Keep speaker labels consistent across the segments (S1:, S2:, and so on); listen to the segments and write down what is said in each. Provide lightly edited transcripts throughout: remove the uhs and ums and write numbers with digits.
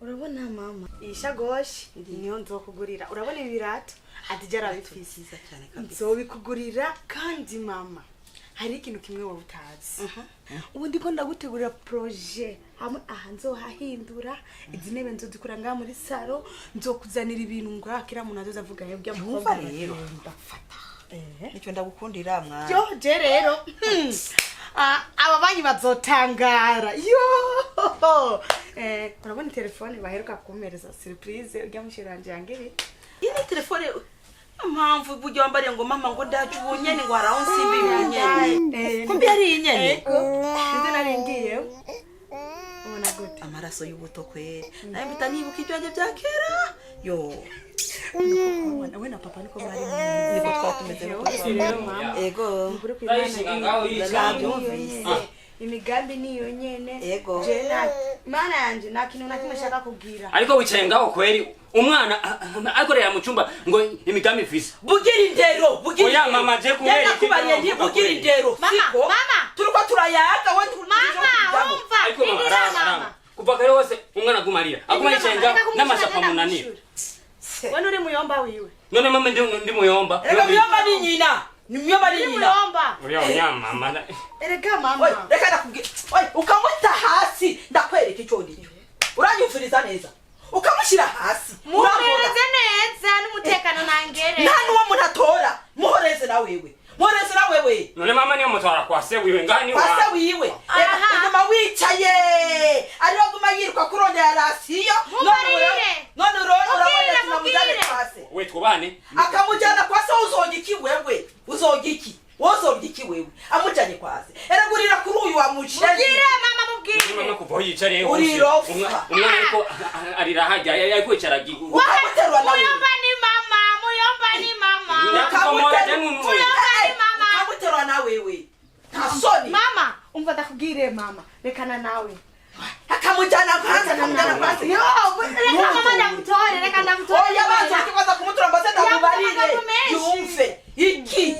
S1: Urabona mama, iyi shagoshi niyo nzokugurira. Urabona ibi birato, Adija arabifise.
S2: Byiza cyane kabisa.
S1: Nzobikugurira. Kandi mama, hari ikintu kimwe wowe utazi. Ubu ndiko ndagutegurira projet hamwe aha nzohahindura izi ntebe, nzozikura ngaha muri salon, nzokuzanira ibintu ngaha kira muntu azoza avuga yebwe.
S2: Wumva rero, ndafata nicyo ndagukundira mwana.
S1: Yo, je rero aba banyi bazotangara yo. Urabona telefone baheruka kumpereza, surprise urya musheri wanje yangiriye.
S2: Iyi ni telefone. Mpamvu burya wambariye ngo mama, ngo ndaje ubu nyene, ngo haraho nsimbi ubu nyene. Kumbe yari iyi nyene.
S1: Ego, nivyo nari ngiye. Ubona gute?
S2: Amaraso y'ubuto kweri, nawe mpita nibuka ibyanjye bya kera yo.
S1: Ubona we na papa niko mwari.
S2: Niko twaba tumeze nuko.
S1: Rero mama,
S2: ego.
S1: Ukuri kw'Imana,
S3: Ndayishinga ngaho yicaye.
S2: Nabyumvise.
S1: Imigambi niyo nyene.
S2: Ego.
S1: Je na mana yanje, nta kintu na kimwe nshaka kubwira.
S3: Ariko wicaye ngaho kweri, umwana ariko rera mu cyumba ngo imigambi ifise.
S2: Bugira indero, bugira
S3: Oya,
S2: indero.
S3: mama, je kubera iki?
S2: Nakubariye nti bugira indero.
S1: Mama,
S2: siko
S1: mama.
S2: Turiko turayaga, we.
S1: Mama, umva.
S3: Ariko mama,
S1: Indira.
S3: arama,
S1: Mama.
S3: arama. Kuva kare hose umwana aguma arira, aguma yicaye ngaho n'amashapo amunanira.
S1: We nuri muyomba wiwe.
S3: None mama, ndi muyomba?
S2: Reka, muyomba ni nyina, ni muyomba ni
S1: Uri
S2: nyina.
S1: muyomba.
S3: Uriya munyamama
S1: Erega mama.
S2: Oye, reka ndakubwira. Oye, ukamuta hasi ndakwereka icyo ndicyo. Uranyumviriza neza, ukamushyira hasi urambona.
S1: Mumereze neza n'umutekano nangere.
S2: Nta n'uwo muntu atora. Muhoreze na wewe, muhoreze na wewe.
S3: None mama, niyo mutwara kwa se wiwe ngaha ni
S2: Kwa se
S3: wa
S2: wiwe.
S1: Aha.
S2: Reka, uguma wicaye, ariwe aguma yiruka kurondera ration.
S1: Mubarire.
S2: None urabona
S1: Mubwire,
S2: tunamujyane
S1: mubwire.
S2: kwa se.
S3: We twubane.
S2: Akamujyana kwa se, uzonga iki wewe? Uzonga iki wowe? Uzonga iki wewe amujyanye kwa se? Eragurira kuri uyu wa mushenzi.
S1: Mubwire mama.
S3: None mama,
S1: Mubwire.
S3: kuva aho yicariye hose
S2: Urirofa.
S3: umwana ariko arira hajya, ariko yicara
S2: Ukamuterura nawe.
S1: Muyomba ni mama, muyomba ni mama.
S3: Ndakukomora, je
S1: Muyomba ni mama.
S2: Ukamuterura na wewe, nta soni.
S1: Mama, umva ndakubwire mama, rekana nawe.
S2: Akamujyana hanze, akamujyana kwa se.
S1: Yo, reka mama ndamutore, reka ndamutore.
S2: Oya, banza kibaza kumutura, mbaze ndamubarire.
S1: Yavuga menshi.
S2: Yumve iki.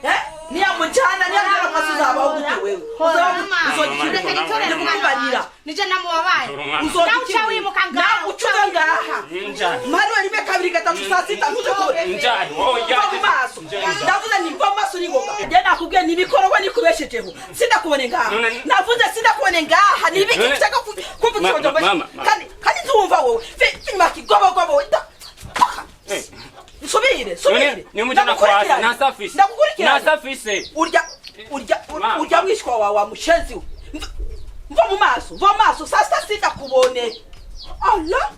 S2: Eh, niyamujyana, niyamujyana kwa se, uzabaho gute wewe?
S1: Hora.
S2: Uzoga iki?
S1: Reka nitorere umwana
S2: Ndikukubarira.
S1: wanje. Nije namubabaye.
S3: Tora umwana.
S2: Uzoga
S1: Nawe
S2: iki
S1: uca
S2: wewe?
S1: wimuka ngaha.
S2: Nawe uca uva ngaha.
S3: Njani.
S2: Maruwe rimwe, kabiri, gatatu, saa sita ntuje.
S3: Njani oya.
S2: Mva mu maso.
S3: Njani.
S2: Ndavuze ni mva mu maso ningoga. Njye nakubwiye ni ibikorwa nikubeshejeho, sindakubone ngaha. Navuze sindakubone ngaha. Ni ibiki? Ushaka kumva ikibazo?
S3: Mama, mama.
S2: Kandi ntiwumva wowe. Inyuma kigobogobo.
S3: Eh.
S2: Subire, subire.
S3: None nimujyana kwa se
S2: Ndagukurikirana.
S3: ntasafise.
S2: Ndagukurikirana.
S3: Ntasafise.
S2: Urya
S3: Mama.
S2: urya mwishwa wawe wa mushenzi we. Mva mu maso, mva mu maso, saa sita sindakubone. Allah.